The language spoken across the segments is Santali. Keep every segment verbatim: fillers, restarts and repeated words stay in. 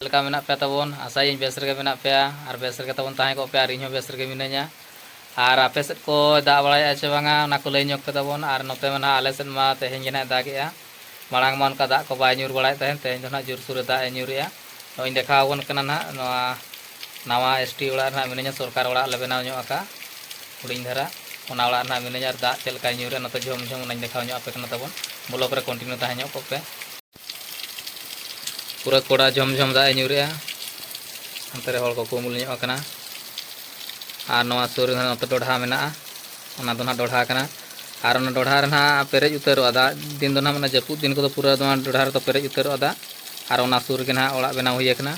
ᱪᱮᱫ ᱞᱮᱠᱟ ᱢᱮᱱᱟᱜ ᱯᱮᱭᱟ ᱛᱟᱵᱚᱱ? ᱟᱥᱟᱭᱟᱹᱧ ᱵᱮᱥ ᱨᱮᱜᱮ ᱢᱮᱱᱟᱜ ᱯᱮᱭᱟ ᱟᱨ ᱵᱮᱥ ᱨᱮᱜᱮ ᱛᱟᱵᱚᱱ ᱛᱟᱦᱮᱸ ᱠᱚᱜ ᱯᱮ, ᱟᱨ ᱤᱧ ᱦᱚᱸ ᱵᱮᱥ ᱨᱮᱜᱮ ᱢᱤᱱᱟᱹᱧᱟ᱾ ᱟᱨ ᱟᱯᱮ ᱥᱮᱫ ᱠᱚ ᱫᱟᱜ ᱵᱟᱲᱟᱭᱮᱫᱼᱟ ᱪᱮ ᱵᱟᱝᱟ, ᱚᱱᱟ ᱠᱚ ᱞᱟᱹᱭ ᱧᱚᱜ ᱯᱮ ᱛᱟᱵᱚᱱ᱾ ᱟᱨ ᱱᱚᱛᱮ ᱢᱟ ᱱᱟᱦᱟᱜ ᱟᱞᱮ ᱥᱮᱫ ᱢᱟ ᱛᱮᱦᱮᱧ ᱜᱮ ᱱᱟᱦᱟᱜ ᱫᱟᱜᱮᱜᱼᱟ, ᱢᱟᱲᱟᱝ ᱢᱟ ᱚᱱᱠᱟ ᱫᱟᱜ ᱠᱚ ᱵᱟᱭ ᱧᱩᱨ ᱵᱟᱲᱟᱭᱮᱫ ᱛᱟᱦᱮᱸᱫ, ᱛᱮᱦᱮᱧ ᱫᱚ ᱱᱟᱦᱟᱜ ᱡᱳᱨᱥᱳᱨᱮ ᱫᱟᱜ ᱮ ᱧᱩᱨᱮᱜᱼᱟ᱾ ᱱᱚᱜᱼᱚᱭ ᱤᱧ ᱫᱮᱠᱷᱟᱣ ᱟᱵᱚᱱ ᱠᱟᱱᱟ ᱱᱟᱦᱟᱜ ᱱᱚᱣᱟ ᱱᱟᱣᱟ ᱮᱥ ᱴᱤ ᱚᱲᱟᱜ ᱨᱮ ᱱᱟᱦᱟᱜ ᱢᱤᱱᱟᱹᱧᱟ, ᱥᱚᱨᱠᱟᱨ ᱚᱲᱟᱜ ᱞᱮ ᱵᱮᱱᱟᱣ ᱧᱚᱜ ᱟᱠᱟᱫ ᱦᱩᱰᱤᱧ ᱫᱷᱟᱨᱟ, ᱚᱱᱟ ᱚᱲᱟᱜ ᱨᱮ ᱱᱟᱦᱟᱜ ᱢᱤᱱᱟᱹᱧᱟ᱾ ᱟᱨ ᱫᱟᱜ ᱪᱮᱫ ᱞᱮᱠᱟᱭ ᱧᱩᱨᱮᱜᱼᱟ ᱱᱚᱛᱮ ᱡᱷᱚᱢ ᱡᱷᱚᱢ, ᱚᱱᱟᱧ ᱫᱮᱠᱷᱟᱣ ᱧᱚᱜ ᱟᱯᱮ ᱠᱟᱱᱟ ᱛᱟᱵᱚᱱ᱾ ᱵᱞᱚᱜ ᱨᱮ ᱠᱚᱱᱴᱤᱱᱤᱭᱩ ᱛᱟᱦᱮᱸ ᱧᱚᱜ ᱠᱚᱜ ᱯᱮ᱾ ᱯᱩᱨᱟᱹ ᱠᱚᱲᱟ ᱡᱷᱚᱢ ᱡᱷᱚᱢ ᱫᱟᱜ ᱮ ᱧᱩᱨᱮᱜᱼᱟ᱾ ᱦᱟᱱᱛᱮ ᱨᱮ ᱦᱚᱲ ᱠᱚᱠᱚ ᱩᱢᱩᱞ ᱧᱚᱜ ᱟᱠᱟᱱᱟ᱾ ᱟᱨ ᱱᱚᱣᱟ ᱥᱩᱨ ᱨᱮ ᱱᱚᱛᱮ ᱰᱚᱰᱷᱟ ᱢᱮᱱᱟᱜᱼᱟ, ᱚᱱᱟ ᱫᱚ ᱱᱟᱦᱟᱜ ᱰᱚᱰᱷᱟ ᱠᱟᱱᱟ᱾ ᱟᱨ ᱚᱱᱟ ᱰᱚᱰᱷᱟ ᱨᱮ ᱱᱟᱦᱟᱜ ᱯᱮᱨᱮᱡ ᱩᱛᱟᱹᱨᱚᱜᱼᱟ ᱫᱟᱜ᱾ ᱫᱤᱱ ᱫᱚ ᱱᱟᱦᱟᱜ, ᱢᱟᱱᱮ, ᱡᱟᱹᱯᱩᱫ ᱫᱤᱱ ᱠᱚᱫᱚ ᱯᱩᱨᱟᱹ ᱱᱚᱣᱟ ᱰᱚᱰᱷᱟ ᱨᱮᱫᱚ ᱯᱮᱨᱮᱡ ᱩᱛᱟᱹᱨᱚᱜᱼᱟ ᱫᱟᱜ᱾ ᱟᱨ ᱚᱱᱟ ᱥᱩᱨ ᱨᱮᱜᱮ ᱱᱟᱦᱟᱜ ᱚᱲᱟᱜ ᱵᱮᱱᱟᱣ ᱦᱩᱭ ᱟᱠᱟᱱᱟ᱾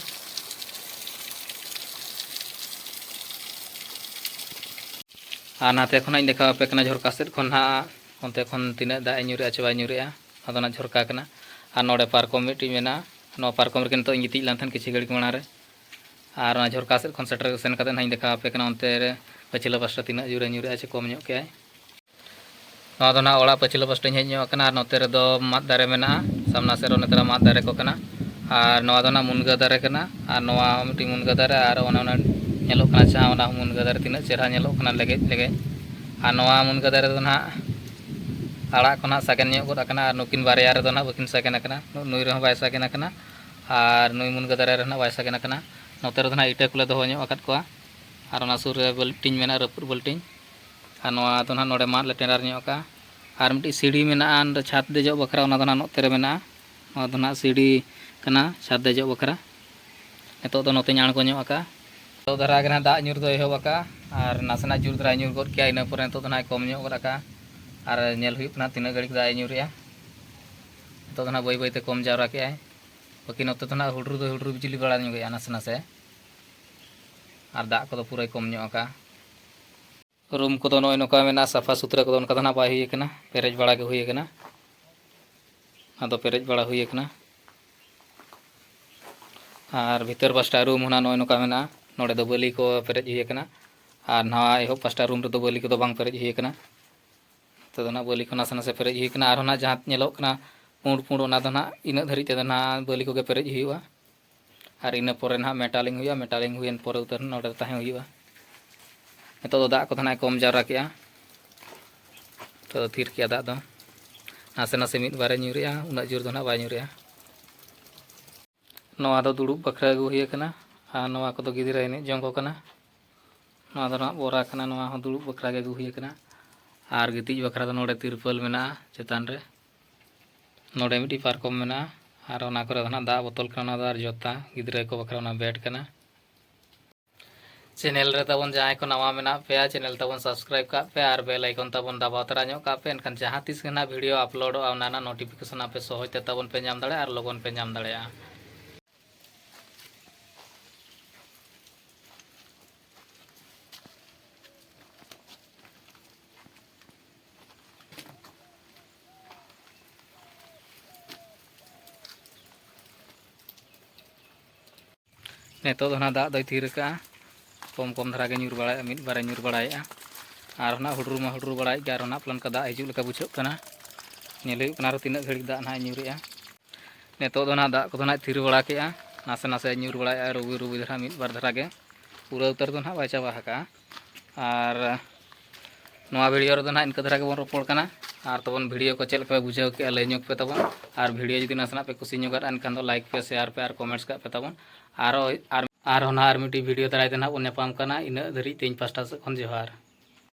ᱟᱨ ᱱᱟᱛᱮ ᱠᱷᱚᱱᱟᱜ ᱤᱧ ᱫᱮᱠᱷᱟᱣ ᱟᱯᱮ ᱠᱟᱱᱟ ᱡᱷᱚᱨᱠᱟ ᱥᱮᱫ ᱠᱷᱚᱱ ᱱᱟᱦᱟᱜ, ᱚᱱᱛᱮ ᱠᱷᱚᱱ ᱛᱤᱱᱟᱹᱜ ᱫᱟᱜ ᱮ ᱧᱩᱨᱮᱜᱼᱟ ᱪᱮ ᱵᱟᱭ ᱧᱩᱨᱮᱜᱼᱟ, ᱚᱱᱟ ᱫᱚ ᱱᱟᱦᱟᱜ ᱡᱷᱚᱨᱠᱟ ᱠᱟᱱᱟ᱾ ᱟᱨ ᱱᱚᱰᱮ ᱯᱟᱨᱠᱚᱢ ᱢᱤᱫᱴᱤᱡ ᱢᱮᱱᱟᱜᱼᱟ, ᱱᱚᱣᱟ ᱯᱟᱨᱠᱚᱢ ᱨᱮᱜᱮ ᱱᱤᱛᱚᱜ ᱤᱧ ᱜᱤᱛᱤᱡ ᱞᱮᱱ ᱛᱟᱦᱮᱸᱫ ᱠᱤᱪᱷᱩ ᱜᱷᱟᱹᱲᱤᱡ ᱢᱟᱲᱟᱝ ᱨᱮ᱾ ᱟᱨ ᱚᱱᱟ ᱡᱷᱚᱨᱠᱟ ᱥᱮᱫ ᱠᱷᱚᱱ ᱥᱮᱴᱮᱨ ᱥᱮᱱ ᱠᱟᱛᱮ ᱱᱟᱦᱟᱜ ᱤᱧ ᱫᱮᱠᱷᱟᱣ ᱟᱯᱮ ᱠᱟᱱᱟ ᱚᱱᱛᱮ ᱨᱮ ᱯᱟᱹᱪᱷᱞᱟᱹ ᱯᱟᱥᱴᱟ ᱛᱤᱱᱟᱹᱜ ᱡᱳᱨᱮ ᱧᱩᱨᱮᱜᱼᱟ ᱪᱮ ᱠᱚᱢ ᱧᱚᱜ ᱠᱮᱜᱼᱟᱭ᱾ ᱱᱚᱣᱟ ᱫᱚ ᱱᱟᱦᱟᱜ ᱚᱲᱟᱜ ᱯᱟᱹᱪᱷᱞᱟᱹ ᱯᱟᱥᱴᱟᱧ ᱦᱮᱡ ᱧᱚᱜ ᱟᱠᱟᱱᱟ᱾ ᱟᱨ ᱱᱚᱛᱮ ᱨᱮᱫᱚ ᱢᱟᱫ ᱫᱟᱨᱮ ᱢᱮᱱᱟᱜᱼᱟ, ᱥᱟᱢᱱᱟ ᱥᱮᱫ ᱨᱮ ᱱᱮᱛᱟᱨ ᱢᱟᱫ ᱫᱟᱨᱮ ᱠᱚ ᱠᱟᱱᱟ᱾ ᱟᱨ ᱱᱚᱣᱟ ᱫᱚ ᱱᱟᱦᱟᱜ ᱢᱩᱱᱜᱟᱹ ᱫᱟᱨᱮ ᱠᱟᱱᱟ᱾ ᱟᱨ ᱱᱚᱣᱟ ᱦᱚᱸ ᱢᱤᱫᱴᱤᱡ ᱢᱩᱱᱜᱟᱹ ᱫᱟᱨᱮ, ᱟᱨ ᱚᱱᱟ, ᱚᱱᱟ ᱧᱮᱞᱚᱜ ᱠᱟᱱᱟ ᱡᱟᱦᱟᱸ, ᱚᱱᱟ ᱦᱚᱸ ᱢᱩᱱᱜᱟᱹ ᱫᱟᱨᱮ᱾ ᱛᱤᱱᱟᱹᱜ ᱪᱮᱦᱨᱟ ᱧᱮᱞᱚᱜ ᱠᱟᱱᱟ ᱞᱮᱜᱮᱡ ᱞᱮᱜᱮᱡ᱾ ᱟᱨ ᱱᱚᱣᱟ ᱢᱩᱱᱜᱟᱹ ᱫᱟᱨᱮ ᱫᱚ ᱱᱟᱦᱟᱜ ᱟᱲᱟᱜ ᱠᱚ ᱱᱟᱦᱟᱜ ᱥᱟᱜᱮᱱ ᱧᱚᱜ ᱜᱚᱫ ᱟᱠᱟᱱᱟ, ᱟᱨ ᱱᱩᱠᱤᱱ ᱵᱟᱨᱭᱟ ᱨᱮᱫᱚ ᱱᱟᱦᱟᱜ ᱵᱟᱹᱠᱤᱱ ᱥᱟᱜᱮᱱ ᱟᱠᱟᱱᱟ᱾ ᱱᱩ-, ᱱᱩᱭ ᱨᱮᱦᱚᱸ ᱵᱟᱭ ᱥᱟᱜᱮᱱ ᱟᱠᱟᱱᱟ, ᱟᱨ ᱱᱩᱭ ᱢᱩᱱᱜᱟᱹ ᱫᱟᱨᱮ ᱨᱮ ᱱᱟᱦᱟᱜ ᱵᱟᱭ ᱥᱟᱜᱮᱱ ᱟᱠᱟᱱᱟ᱾ ᱱᱚᱛᱮ ᱨᱮᱫᱚ ᱱᱟᱦᱟᱜ ᱤᱴᱟᱹ ᱠᱚᱞᱮ ᱫᱚᱦᱚ ᱧᱚᱜ ᱟᱠᱟᱫ ᱠᱚᱣᱟ᱾ ᱟᱨ ᱚᱱᱟ ᱥᱩᱨ ᱨᱮ ᱵᱟᱹᱞᱴᱤᱱ ᱢᱮᱱᱟᱜᱼᱟ, ᱨᱟᱹᱯᱩᱫ ᱵᱟᱹᱞᱴᱤᱱ᱾ ᱟᱨ ᱱᱚᱣᱟ ᱫᱚ ᱱᱟᱦᱟᱜ ᱱᱚᱰᱮ ᱢᱟᱫ ᱞᱮ ᱴᱮᱸᱰᱟᱨ ᱧᱚᱜ ᱟᱠᱟᱫᱼᱟ᱾ ᱟᱨ ᱢᱤᱫᱴᱤᱡ ᱥᱤᱲᱤ ᱢᱮᱱᱟᱜᱼᱟ, ᱚᱸᱰᱮ ᱪᱷᱟᱫᱽ ᱫᱮᱡᱚᱜ ᱵᱟᱠᱷᱨᱟ, ᱚᱱᱟ ᱫᱚ ᱱᱟᱦᱟᱜ ᱱᱚᱛᱮ ᱨᱮ ᱢᱮᱱᱟᱜᱼᱟ᱾ ᱱᱚᱣᱟ ᱫᱚ ᱱᱟᱦᱟᱜ ᱥᱤᱲᱤ ᱠᱟᱱᱟ ᱪᱷᱟᱫᱽ ᱫᱮᱡᱚᱜ ᱵᱟᱠᱷᱨᱟ᱾ ᱱᱤᱛᱚᱜ ᱫᱚ ᱱᱚᱛᱮᱧ ᱟᱬᱜᱚ ᱧᱚᱜ ᱟᱠᱟᱫᱼᱟ᱾ ᱱᱤᱛᱚᱜ ᱫᱷᱟᱨᱟ ᱜᱮ ᱱᱟᱦᱟᱜ ᱫᱟᱜ ᱧᱩᱨ ᱫᱚ ᱮᱦᱚᱵ ᱟᱠᱟᱫᱼᱟ, ᱟᱨ ᱱᱟᱥᱮᱱᱟᱜ ᱡᱳᱨ ᱫᱷᱟᱨᱟᱭ ᱧᱩᱨ ᱜᱚᱫ ᱠᱮᱜᱼᱟ, ᱤᱱᱟᱹ ᱯᱚᱨᱮ ᱱᱤᱛᱚᱜ ᱫᱚ ᱱᱟᱦᱟᱜ ᱠᱚᱢ ᱧᱚᱜ ᱜᱚᱫ ᱟᱠᱟᱫᱼᱟ᱾ ᱟᱨ ᱧᱮᱞ ᱦᱩᱭᱩᱜ ᱠᱟᱱᱟ ᱛᱤᱱᱟᱹᱜ ᱜᱷᱟᱹᱲᱤᱡ ᱫᱟᱜ ᱮ ᱧᱩᱨᱮᱜᱼᱟ᱾ ᱱᱤᱛᱚᱜ ᱫᱚ ᱱᱟᱦᱟᱜ ᱵᱟᱹᱭ ᱵᱟᱹᱭᱛᱮ ᱠᱚᱢ ᱡᱟᱣᱨᱟ ᱠᱮᱜᱼᱟᱭ᱾ ᱵᱟᱹᱠᱤ ᱱᱚᱛᱮ ᱫᱚ ᱱᱟᱦᱟᱜ ᱦᱩᱰᱩᱨ ᱫᱚ ᱦᱩᱰᱩᱨ ᱵᱤᱡᱽᱞᱤ ᱵᱟᱲᱟ ᱧᱚᱜᱮᱜᱼᱟ ᱱᱟᱥᱮ ᱱᱟᱥᱮ, ᱟᱨ ᱫᱟᱜ ᱠᱚᱫᱚ ᱯᱩᱨᱟᱹᱭ ᱠᱚᱢ ᱧᱚᱜ ᱟᱠᱟᱫᱼᱟ᱾ ᱨᱩᱢ ᱠᱚᱫᱚ ᱱᱚᱜᱼᱚᱭ ᱱᱚᱝᱠᱟ ᱢᱮᱱᱟᱜᱼᱟ, ᱥᱟᱯᱷᱟ ᱥᱩᱛᱨᱟᱹ ᱠᱚᱫᱚ ᱚᱱᱠᱟ ᱫᱚ ᱱᱟᱦᱟᱜ ᱵᱟᱭ ᱦᱩᱭ ᱟᱠᱟᱱᱟ, ᱯᱮᱨᱮᱡ ᱵᱟᱲᱟ ᱜᱮ ᱦᱩᱭ ᱟᱠᱟᱱᱟ᱾ ᱟᱫᱚ ᱯᱮᱨᱮᱡ ᱵᱟᱲᱟ ᱦᱩᱭ ᱟᱠᱟᱱᱟ᱾ ᱟᱨ ᱵᱷᱤᱛᱟᱹᱨ ᱯᱟᱥᱴᱟ ᱨᱩᱢ ᱦᱚᱸ ᱱᱟᱦᱟᱜ ᱱᱚᱜᱼᱚᱭ ᱱᱚᱝᱠᱟ ᱢᱮᱱᱟᱜᱼᱟ, ᱱᱚᱰᱮ ᱫᱚ ᱵᱟᱹᱞᱤ ᱠᱚ ᱯᱮᱨᱮᱡ ᱦᱩᱭ ᱟᱠᱟᱱᱟ᱾ ᱟᱨ ᱱᱟᱣᱟ ᱮᱦᱚᱵ ᱯᱟᱥᱴᱟ ᱨᱩᱢ ᱨᱮᱫᱚ ᱵᱟᱹᱞᱤ ᱠᱚᱫᱚ ᱵᱟᱝ ᱯᱮᱨᱮᱡ ᱦᱩᱭ ᱟᱠᱟᱱᱟ᱾ ᱱᱤᱛᱚᱜ ᱫᱚ ᱱᱟᱦᱟᱜ ᱵᱟᱹᱞᱤ ᱠᱚ ᱱᱟᱥᱮ ᱱᱟᱥᱮ ᱯᱮᱨᱮᱡ ᱦᱩᱭ ᱟᱠᱟᱱᱟ᱾ ᱟᱨᱦᱚᱸ ᱱᱟᱦᱟᱜ ᱡᱟᱦᱟᱸ ᱧᱮᱞᱚᱜ ᱠᱟᱱᱟ ᱯᱩᱸᱰ ᱯᱩᱸᱰ, ᱚᱱᱟ ᱫᱚ ᱱᱟᱦᱟᱜ ᱤᱱᱟᱹᱜ ᱫᱷᱟᱹᱨᱤᱡ ᱛᱮᱫᱚ ᱱᱟᱦᱟᱜ ᱵᱟᱹᱞᱤ ᱠᱚᱜᱮ ᱯᱮᱨᱮᱡ ᱦᱩᱭᱩᱜᱼᱟ᱾ ᱟᱨ ᱤᱱᱟᱹ ᱯᱚᱨᱮ ᱱᱟᱦᱟᱜ ᱢᱮᱴᱟᱞᱤᱝ ᱦᱩᱭᱩᱜᱼᱟ᱾ ᱢᱮᱴᱟᱞᱤᱝ ᱦᱩᱭᱮᱱ ᱯᱚᱨᱮ ᱩᱛᱟᱹᱨ ᱱᱚᱰᱮ ᱫᱚ ᱛᱟᱦᱮᱸ ᱦᱩᱭᱩᱜᱼᱟ᱾ ᱱᱤᱛᱚᱜ ᱫᱚ ᱫᱟᱜ ᱠᱚᱫᱚ ᱱᱟᱦᱟᱜ ᱠᱚᱢ ᱡᱟᱣᱨᱟ ᱠᱮᱜᱼᱟ᱾ ᱱᱤᱛᱚᱜ ᱫᱚ ᱛᱷᱤᱨ ᱠᱮᱜᱼᱟ ᱫᱟᱜ ᱫᱚ᱾ ᱱᱟᱥᱮ ᱱᱟᱥᱮ ᱢᱤᱫ ᱵᱟᱨᱮ ᱧᱩᱨᱮᱜᱼᱟ, ᱩᱱᱟᱹᱜ ᱡᱳᱨ ᱫᱚ ᱱᱟᱦᱟᱜ ᱵᱟᱭ ᱧᱩᱨᱮᱜᱼᱟ᱾ ᱱᱚᱣᱟ ᱫᱚ ᱫᱩᱲᱩᱵ ᱵᱟᱠᱷᱨᱟ ᱟᱹᱜᱩ ᱦᱩᱭ ᱟᱠᱟᱱᱟ᱾ ᱟᱨ ᱱᱚᱣᱟ ᱠᱚᱫᱚ ᱜᱤᱫᱽᱨᱟᱹ ᱮᱱᱮᱡ ᱡᱚᱝ ᱠᱚ ᱠᱟᱱᱟ᱾ ᱱᱚᱣᱟ ᱫᱚ ᱱᱟᱦᱟᱜ ᱵᱚᱨᱟ ᱠᱟᱱᱟ, ᱱᱚᱣᱟ ᱦᱚᱸ ᱫᱩᱲᱩᱵ ᱵᱟᱠᱷᱨᱟ ᱜᱮ ᱟᱹᱜᱩ ᱦᱩᱭ ᱟᱠᱟᱱᱟ᱾ ᱟᱨ ᱜᱤᱛᱤᱡ ᱵᱟᱠᱷᱨᱟ ᱫᱚ ᱱᱚᱰᱮ ᱛᱤᱨᱯᱟᱹᱞ ᱢᱮᱱᱟᱜᱼᱟ ᱪᱮᱛᱟᱱ ᱨᱮ᱾ ᱱᱚᱰᱮ ᱢᱤᱫᱴᱤᱡ ᱯᱟᱨᱠᱚᱢ ᱢᱮᱱᱟᱜᱼᱟ᱾ ᱟᱨ ᱚᱱᱟ ᱠᱚᱨᱮ ᱫᱚ ᱱᱟᱦᱟᱜ ᱫᱟᱜ ᱵᱚᱛᱚᱞ ᱠᱟᱱᱟ, ᱚᱱᱟ ᱫᱚ ᱟᱨ ᱡᱚᱛᱟ ᱜᱤᱫᱽᱨᱟᱹ ᱠᱚ ᱵᱟᱠᱷᱨᱟ ᱚᱱᱟ ᱵᱮᱰ ᱠᱟᱱᱟ᱾ ᱪᱮᱱᱮᱞ ᱨᱮ ᱛᱟᱵᱚᱱ ᱡᱟᱦᱟᱸᱭ ᱠᱚ ᱱᱟᱣᱟ ᱢᱮᱱᱟᱜ ᱯᱮᱭᱟ, ᱪᱮᱱᱮᱞ ᱛᱟᱵᱚᱱ ᱥᱟᱵᱥᱠᱨᱟᱭᱤᱵ ᱠᱟᱜ ᱯᱮ ᱟᱨ ᱵᱮᱞ ᱟᱭᱠᱚᱱ ᱛᱟᱵᱚᱱ ᱫᱟᱵᱟᱣ ᱛᱚᱨᱟ ᱧᱚᱜ ᱠᱟᱜ ᱯᱮ᱾ ᱮᱱᱠᱷᱟᱱ ᱡᱟᱦᱟᱸ ᱛᱤᱥ ᱜᱮ ᱱᱟᱦᱟᱜ ᱵᱷᱤᱰᱤᱭᱳ ᱟᱯᱞᱳᱰᱚᱜᱼᱟ, ᱚᱱᱟ ᱨᱮᱱᱟᱜ ᱱᱳᱴᱤᱯᱷᱤᱠᱮᱥᱚᱱ ᱟᱯᱮ ᱥᱚᱦᱚᱡᱽ ᱛᱮ ᱛᱟᱵᱚᱱ ᱯᱮ ᱧᱟᱢ ᱫᱟᱲᱮᱭᱟᱜᱼᱟ ᱟᱨ ᱞᱚᱜᱚᱱ ᱯᱮ ᱧᱟᱢ ᱫᱟᱲᱮᱭᱟᱜᱼᱟ᱾ ᱱᱤᱛᱚᱜ ᱫᱚ ᱱᱟᱦᱟᱜ ᱫᱟᱜ ᱫᱚᱭ ᱛᱷᱤᱨ ᱟᱠᱟᱫᱼᱟ᱾ ᱠᱚᱢ ᱠᱚᱢ ᱫᱷᱟᱨᱟ ᱜᱮ ᱧᱩᱨ ᱵᱟᱲᱟᱭᱮᱫᱼᱟ, ᱢᱤᱫ ᱵᱟᱨᱮ ᱧᱩᱨ ᱵᱟᱲᱟᱭᱮᱫᱼᱟ᱾ ᱟᱨ ᱱᱟᱦᱟᱜ ᱦᱩᱰᱨᱩ ᱢᱟ ᱦᱩᱰᱨᱩ ᱵᱟᱲᱟᱭᱮᱫ ᱜᱮ, ᱟᱨ ᱱᱟᱦᱟᱜ ᱯᱟᱞᱮᱱ ᱠᱚ ᱫᱟᱜ ᱦᱤᱡᱩᱜ ᱞᱮᱠᱟ ᱵᱩᱡᱷᱟᱹᱜ ᱠᱟᱱᱟ᱾ ᱧᱮᱞ ᱦᱩᱭᱩᱜ ᱠᱟᱱᱟ ᱟᱨᱚ ᱛᱤᱱᱟᱹᱜ ᱜᱷᱟᱹᱲᱤᱡ ᱫᱟᱜ ᱱᱟᱦᱟᱜ ᱧᱩᱨᱮᱜᱼᱟ᱾ ᱱᱤᱛᱚᱜ ᱫᱚ ᱱᱟᱦᱟᱜ ᱫᱟᱜ ᱠᱚᱫᱚ ᱱᱟᱦᱟᱜ ᱛᱷᱤᱨ ᱵᱟᱲᱟ ᱠᱮᱜᱼᱟ, ᱱᱟᱥᱮ ᱱᱟᱥᱮ ᱧᱩᱨ ᱵᱟᱲᱟᱭᱮᱫᱼᱟ, ᱨᱩᱵᱤ ᱨᱩᱵᱤ ᱫᱷᱟᱨᱟ, ᱢᱤᱫ ᱵᱟᱨ ᱫᱷᱟᱨᱟ ᱜᱮ, ᱯᱩᱨᱟᱹ ᱩᱛᱟᱹᱨ ᱫᱚ ᱱᱟᱦᱟᱜ ᱵᱟᱭ ᱪᱟᱵᱟ ᱟᱠᱟᱜᱼᱟ᱾ ᱟᱨ ᱱᱚᱣᱟ ᱵᱷᱤᱰᱤᱭᱳ ᱨᱮᱫᱚ ᱱᱟᱦᱟᱜ ᱤᱱᱠᱟᱹ ᱫᱷᱟᱨᱟ ᱜᱮᱵᱚᱱ ᱨᱚᱯᱚᱲ ᱠᱟᱱᱟ᱾ ᱟᱨ ᱛᱟᱵᱚᱱ ᱵᱷᱤᱰᱤᱭᱳ ᱠᱚ ᱪᱮᱫ ᱞᱮᱠᱟ ᱯᱮ ᱵᱩᱡᱷᱟᱹᱣ ᱠᱮᱜᱼᱟ, ᱞᱟᱹᱭ ᱧᱚᱜ ᱯᱮ ᱛᱟᱵᱚᱱ᱾ ᱟᱨ ᱵᱷᱤᱰᱤᱭᱳ ᱡᱩᱫᱤ ᱱᱟᱥᱮᱱᱟᱜ ᱯᱮ ᱠᱩᱥᱤ ᱧᱚᱜᱟᱜᱼᱟ, ᱮᱱᱠᱷᱟᱱ ᱫᱚ ᱞᱟᱭᱤᱠ ᱯᱮ, ᱥᱮᱭᱟᱨ ᱯᱮ ᱟᱨ ᱠᱚᱢᱮᱱᱴᱥ ᱠᱟᱜ ᱯᱮ ᱛᱟᱵᱚᱱ᱾ ᱟᱨᱚ ᱟᱨ ᱟᱨᱦᱚᱸ ᱱᱟᱦᱟᱜ ᱟᱨ ᱢᱤᱫᱴᱤᱡ ᱵᱷᱤᱰᱤᱭᱳ ᱫᱟᱨᱟᱭ ᱛᱮ ᱱᱟᱦᱟᱜ ᱵᱚᱱ ᱧᱟᱯᱟᱢ ᱠᱟᱱᱟ᱾ ᱤᱱᱟᱹᱜ ᱫᱷᱟᱹᱨᱤᱡ ᱛᱮ ᱤᱧ ᱯᱟᱥᱴᱟ ᱥᱮᱫ ᱠᱷᱚᱱ ᱡᱚᱦᱟᱨ᱾